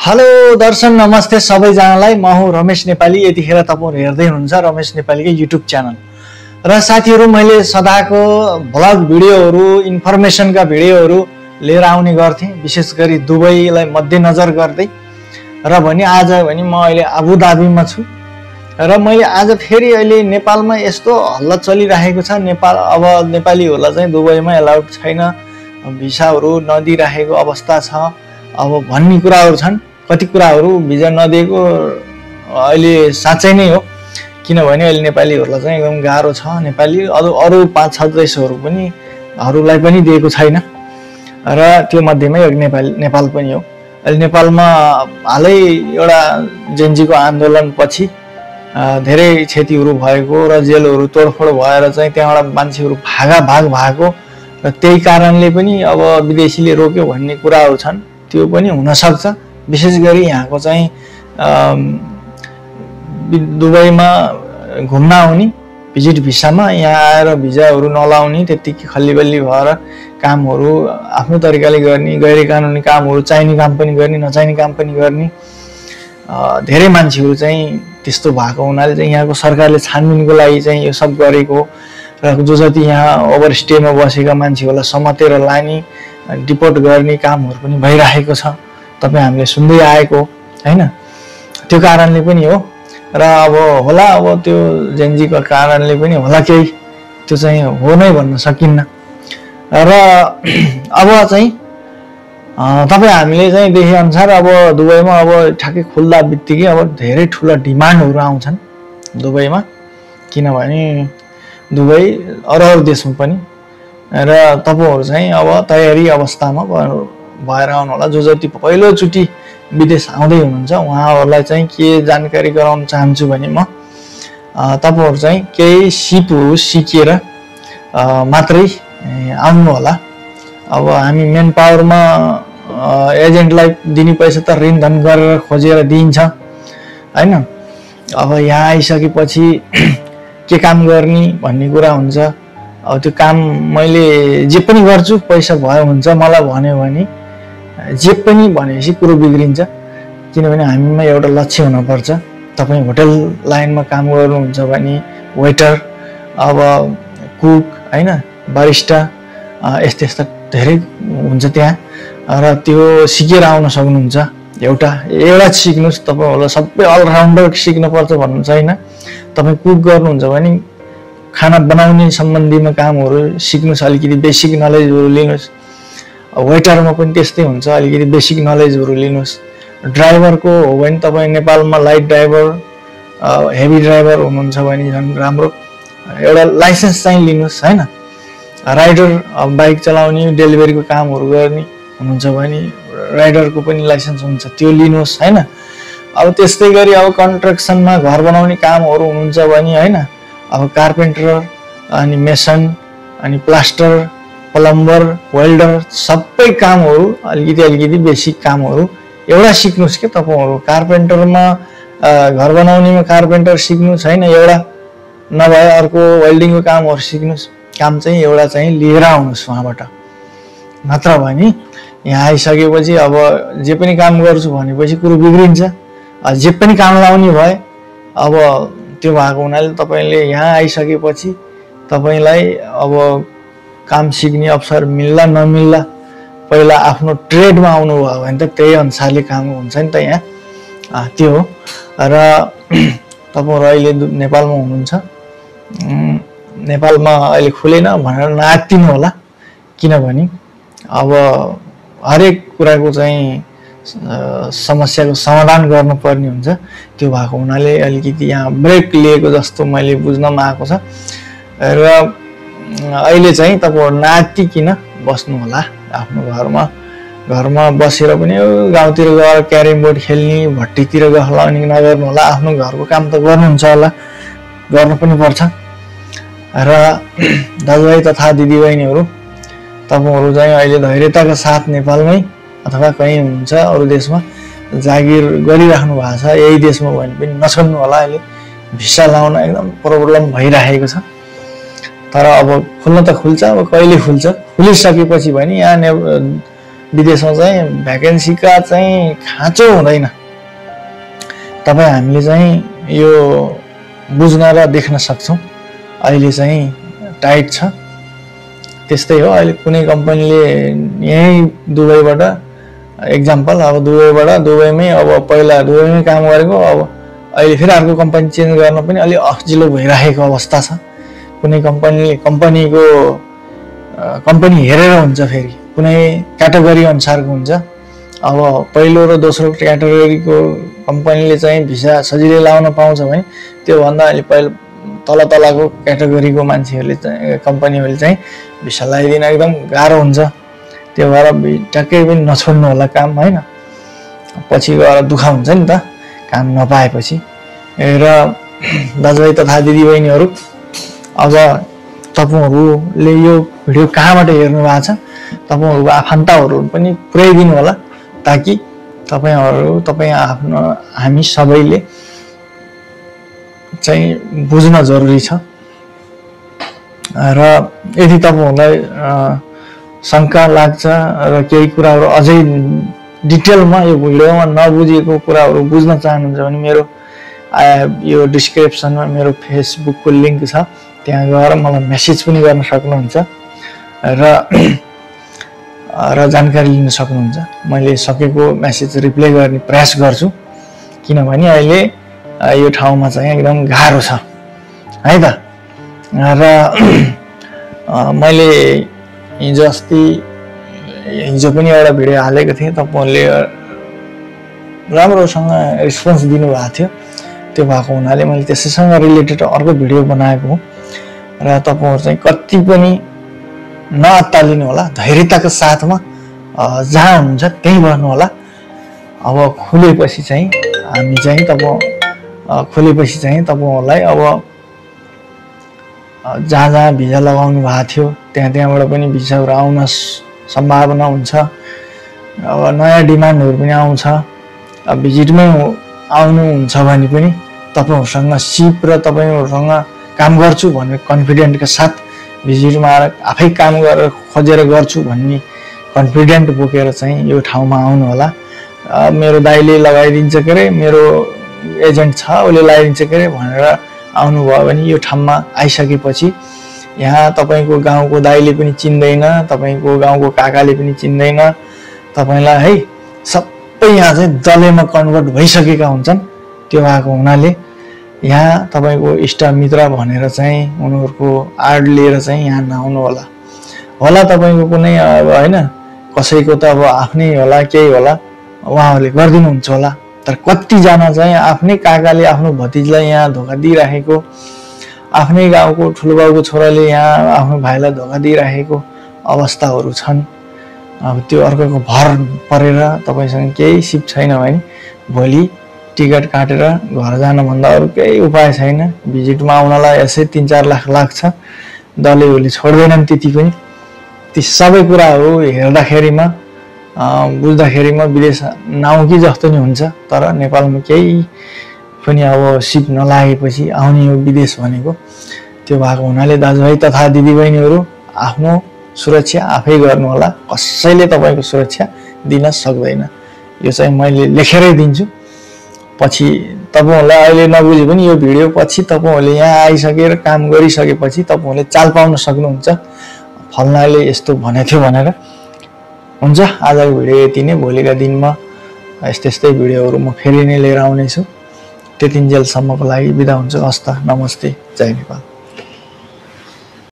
Hello दर्शन नमस्ते सबैजनालाई। म हुँ रमेश नेपाली। यतिखेर तपाईहरु हेर्दै हुनुहुन्छ रमेश नेपालीको युट्युब च्यानल। र साथीहरु, मैले सदाको भ्लग भिडियोहरु, इन्फर्मेसनका भिडियोहरु लिएर आउने गर्थे, विशेष गरी दुबईलाई मध्यनजर गर्दै। र भने आज भने म अहिले अबुधाबीमा छु र मैले आज फेरि अहिले नेपालमा यस्तो हल्ला चलिरहेको छ। नेपाल अब नेपालीहरुलाई चाहिँ दुबईमा एलाउड छैन, भिसाहरु नदिइरहेको अवस्था छ। अब भन्ने कुराहरु छन्। कति कुराहरु भिजा नदिएको अहिले साँच्चै नै हो, किनभने अहिले नेपालीहरुलाई चाहिँ एकदम गाह्रो छ। नेपाली अरु 5-6 देशहरु पनि हरुलाई पनि दिएको छैन र त्यो मध्येमै एक नेपाल पनि हो। अहिले नेपालमा हालै एउटा जेन्जीको आन्दोलन पछि धेरै क्षतिहरु भएको र जेलहरु तोडफोड भएर चाहिँ त्यहाँबाट मान्छेहरु भागाभाग भएको र त्यही कारणले पनि अब विदेशीले रोक्यो भन्ने कुराहरु छन्। त्यो पनि हुन सक्छ। विशेष गरी यहाँको चाहिँ दुबईमा घुम्न आउने भिजिट भिसामा यहाँ आएर भिजाहरु नलाउने, त्यतिकै खल्लीबल्ली भएर कामहरु आफ्नो तरिकाले गर्ने, गैर कानुनी कामहरु चाहिने काम पनि गर्ने, नचाहिने काम पनि गर्ने धेरै मान्छेहरु चाहिँ त्यस्तो भएको हुनाले चाहिँ यहाँको सरकारले छानबिनको लागि चाहिँ यो सब गरेको र जो जति यहाँ ओभरस्टेमा बसेका मान्छेहरुलाई समातेर लाने, डिपोर्ट गर्ने कामहरु पनि भइरहेको छ। तपाई हामीले सुन्दै आएको हैन। त्यो कारणले पनि हो र अब होला, अब त्यो जेन्जीको कारणले पनि होला, केही त्यो चाहिँ हो नै भन्न सकिन्न। र अब चाहिँ तपाई हामीले चाहिँ देखे अनुसार अब दुबईमा अब ठ्याक्कै खुल्दा बित्तिकै अब धेरै ठूला डिमान्डहरु आउँछन् दुबईमा, किनभने दुबई अरु देशमा पनि र तपाईहरु चाहिँ अब तयारी अवस्थामा भएर आउनु होला। जो जति पहिलो चोटी विदेश आउँदै हुनुहुन्छ उहाँहरुलाई चाहिँ के जानकारी गराउन चाहन्छु भने म तपाईहरु चाहिँ केही सिपहरु सिकेर मात्रै आउनु होला। अब हामी मेन पावरमा एजेन्टलाई दिने पैसा त ऋणधन गरेर खोजेर दिइन्छ हैन। अब यहाँ आइसकेपछि के काम गर्ने भन्ने कुरा हुन्छ। अब त्यो काम मैले जे पनि गर्छु पैसा भयो हुन्छ मलाई भन्यो भने जे पनि भनेपछि कुरो बिग्रिन्छ। किनभने हामीमा एउटा लक्ष्य हुन पर्छ। तपाई होटल लाइनमा काम गर्नुहुन्छ भने वेटर, अब कुक हैन, बारिस्टा, यस्ता धेरै हुन्छ त्यहाँ र त्यो सिकेर आउन सक्नुहुन्छ। एउटा सिक्नुस्। तपाईहरुलाई सबै अलराउन्डर सिक्न पर्छ भन्नु छैन। तपाई कुक गर्नुहुन्छ भने खाना बनाउने सम्बन्धीमा कामहरु सिक्नुस्, अलिकति बेसिक नलेजहरु लिनुस्। वेटरमा पनि त्यस्तै हुन्छ, अलिकति बेसिक नलेजहरु लिनुस्। ड्राइभरको हो भने तपाई नेपालमा लाइट ड्राइभर, हेभी ड्राइभर हुनुहुन्छ भने झन् राम्रो एउटा लाइसेन्स चाहिँ लिनुस् हैन। राइडर, बाइक चलाउने, डेलिभरीको कामहरु गर्ने हुनुहुन्छ भने राइडरको पनि लाइसेन्स हुन्छ, त्यो लिनुस् हैन। अब त्यस्तै गरी अब कन्स्ट्रक्सनमा घर बनाउने कामहरु हुनुहुन्छ भने हैन, अब कार्पेन्टर अनि मेसन अनि प्लास्टर, प्लम्बर, वेल्डर सबै कामहरु अलिकति बेसिक कामहरु एउटा सिक्नुस् के। तपाईहरु कार्पेन्टरमा घर बनाउनेमा कार्पेन्टर सिक्नुस् हैन, एउटा नभए अर्को वेल्डिङको कामहरु सिक्नुस्। काम चाहिँ एउटा चाहिँ लिएर आउनुस् वहाँबाट। नत्र भने यहाँ आइसकेपछि अब जे पनि काम गर्छु भनेपछि कुरो बिग्रिन्छ। जे पनि काम लाउने भए अब त्यो भएको हुनाले तपाईले यहाँ आइसकेपछि तपाईलाई अब काम सिक्ने अवसर मिल्ला नमिल्ला, पहिला आफ्नो ट्रेडमा आउनु भयो भने त त्यही अनुसारले काम हुन्छ नि त यहाँ। त्यो हो। र तपाईहरु अहिले नेपालमा हुनुहुन्छ, नेपालमा अहिले खुलेन भनेर नआत्तिनु होला, किनभने अब हरेक कुराको चाहिँ समस्याको समाधान गर्नुपर्ने हुन्छ। त्यो भएको हुनाले अलिकति यहाँ ब्रेक लिएको जस्तो मैले बुझ्नमा आएको छ। र अहिले चाहिँ तपाईहरु नआत्तिकिन बस्नु होला आफ्नो घरमा बसेर पनि गाउँतिर गएर क्यारम बोर्ड खेल्ने, भट्टीतिर गहलाउने नगर्नु होला। आफ्नो घरको काम त गर्नुहुन्छ होला, गर्न पनि पर्छ। र दाजुभाइ तथा दिदीबहिनीहरु, तपाईहरु चाहिँ अहिले धैर्यताका साथ नेपालमै अथवा कहीँ हुनुहुन्छ अरु देशमा जागिर गरिराख्नु भएको छ, यही देशमा भने पनि नछोड्नु होला। अहिले भिसा लाउन एकदम प्रब्लम भइरहेको छ। तर अब खुल्न त खुल्छ, अब कहिले खुल्छ, खुलिसकेपछि भने यहाँ विदेशमा चाहिँ भ्याकेन्सीका चाहिँ खाँचो हुँदैन। तपाईँ हामीले चाहिँ यो बुझ्न र देख्न सक्छौँ। अहिले चाहिँ टाइट छ। त्यस्तै हो, अहिले कुनै कम्पनीले यहीँ दुबईबाट एक्जाम्पल, अब दुबईमै अब पहिला दुबईमै काम गरेको, अब अहिले फेरि अर्को कम्पनी चेन्ज गर्न पनि अलि अखजिलो भइरहेको अवस्था छ। कुनै कम्पनीको कम्पनी हेरेर हुन्छ, फेरि कुनै क्याटेगोरी अनुसारको हुन्छ। अब पहिलो र दोस्रो क्याटेगोरीको कम्पनीले चाहिँ भिसा सजिलै लाउन पाउँछ भने त्योभन्दा अलि पहिला तलको क्याटेगोरीको मान्छेहरूले चाहिँ कम्पनीहरूले चाहिँ भिसा लगाइदिन एकदम गाह्रो हुन्छ। त्यो भएर ट्याक्कै पनि नछोड्नु होला काम, होइन? पछि गएर दुःख हुन्छ नि त काम नपाएपछि। र दाजुभाइ तथा दिदीबहिनीहरू, अब तपाईँहरूले यो भिडियो कहाँबाट हेर्नु भएको छ, तपाईँहरूको आफन्तहरू पनि पुर्याइदिनु होला, ताकि हामी सबैले चाहिँ बुझ्न जरुरी छ। र यदि तपाईँहरूलाई शङ्का लाग्छ र केही कुराहरू अझै डिटेलमा यो भिडियोमा नबुझेको कुराहरू बुझ्न चाहनुहुन्छ भने मेरो यो डिस्क्रिप्सनमा मेरो फेसबुकको लिङ्क छ, त्यहाँ गएर मलाई मेसेज पनि गर्न सक्नुहुन्छ र जानकारी लिन सक्नुहुन्छ। मैले सकेको मेसेज रिप्लाई गर्ने प्रयास गर्छु, किनभने अहिले यो ठाउँमा चाहिँ एकदम गाह्रो छ, है त? र मैले हिजो पनि एउटा भिडियो हालेको थिएँ, तपाईँहरूले राम्रोसँग रेस्पोन्स दिनुभएको थियो। त्यो भएको हुनाले मैले त्यसैसँग रिलेटेड अर्को भिडियो बनाएको हुँ। र तपाईँहरू चाहिँ कति पनि नअत्तालिनु होला, धैर्यताको साथमा जहाँ हुनुहुन्छ त्यहीँ बस्नु होला। अब खुलेपछि चाहिँ तपाईँहरूलाई अब जहाँ भिजा लगाउनु भएको थियो त्यहाँबाट पनि भिसाहरू आउन सम्भावना हुन्छ। अब नयाँ डिमान्डहरू पनि आउँछ। अब भिजिटमै आउनुहुन्छ भने पनि तपाईँहरूसँग सिप र तपाईँहरूसँग काम गर्छु भन्ने कन्फिडेन्टका साथ भिजिटमा आएर आफै काम गरेर खोजेर गर्छु भन्ने कन्फिडेन्ट बोकेर चाहिँ यो ठाउँमा आउनु होला। मेरो दाइले लगाइदिन्छ के अरे, मेरो एजेन्ट छ उसले लगाइदिन्छ के अरे भनेर आउनुभयो भने यो ठाउँमा आइसकेपछि यहाँ तपाईँको गाउँको दाइले पनि चिन्दैन, तपाईँको गाउँको काकाले पनि चिन्दैन तपाईँलाई, है? सबै यहाँ चाहिँ दलेमा कन्भर्ट भइसकेका हुन्छन्। त्यो भएको हुनाले यहाँ तपाईँको इष्टमित्र भनेर चाहिँ उनीहरूको आड लिएर चाहिँ यहाँ नआउनु होला। तपाईँको कुनै अब होइन, कसैको त अब आफ्नै होला, केही होला, उहाँहरूले गरिदिनुहुन्छ होला। तर कतिजना चाहिँ आफ्नै काकाले आफ्नो भतिजलाई यहाँ धोका दिइराखेको, आफ्नै गाउँको ठुलो बाउको छोराले यहाँ आफ्नो भाइलाई धोका दिइराखेको अवस्थाहरू छन्। अब त्यो अर्कोको भर परेर तपाईँसँग केही सिप छैन भने भोलि टिकट काटेर घर जानुभन्दा अरू केही उपाय छैन। भिजिटमा आउनलाई यसै 3-4 लाख लाग्छ, दलैहरूले छोड्दैनन् त्यति पनि। ती सबै कुराहरू हेर्दाखेरिमा बुझ्दाखेरिमा विदेश नआउँ कि जस्तो नि हुन्छ। तर नेपालमा केही पनि अब सिप नलागेपछि आउने हो विदेश भनेको। त्यो भएको हुनाले दाजुभाइ तथा दिदीबहिनीहरू आफ्नो सुरक्षा आफै गर्नु होला। कसैले तपाईँको सुरक्षा दिन सक्दैन। यो चाहिँ मैले लेखेरै दिन्छु। पछि तपाईँहरूलाई अहिले नबुझे पनि यो भिडियो पछि तपाईँहरूले यहाँ आइसकेर काम गरिसकेपछि तपाईँहरूले चाल पाउन सक्नुहुन्छ, फल्नाले यस्तो भनेको थियो भनेर। हुन्छ, आजको भिडियो यति नै। भोलिका दिनमा यस्तै भिडियोहरू म फेरि नै लिएर आउनेछु। त्यतिन्जेलसम्मको लागि बिदा हुन्छु। हस्त, नमस्ते, जय नेपाल।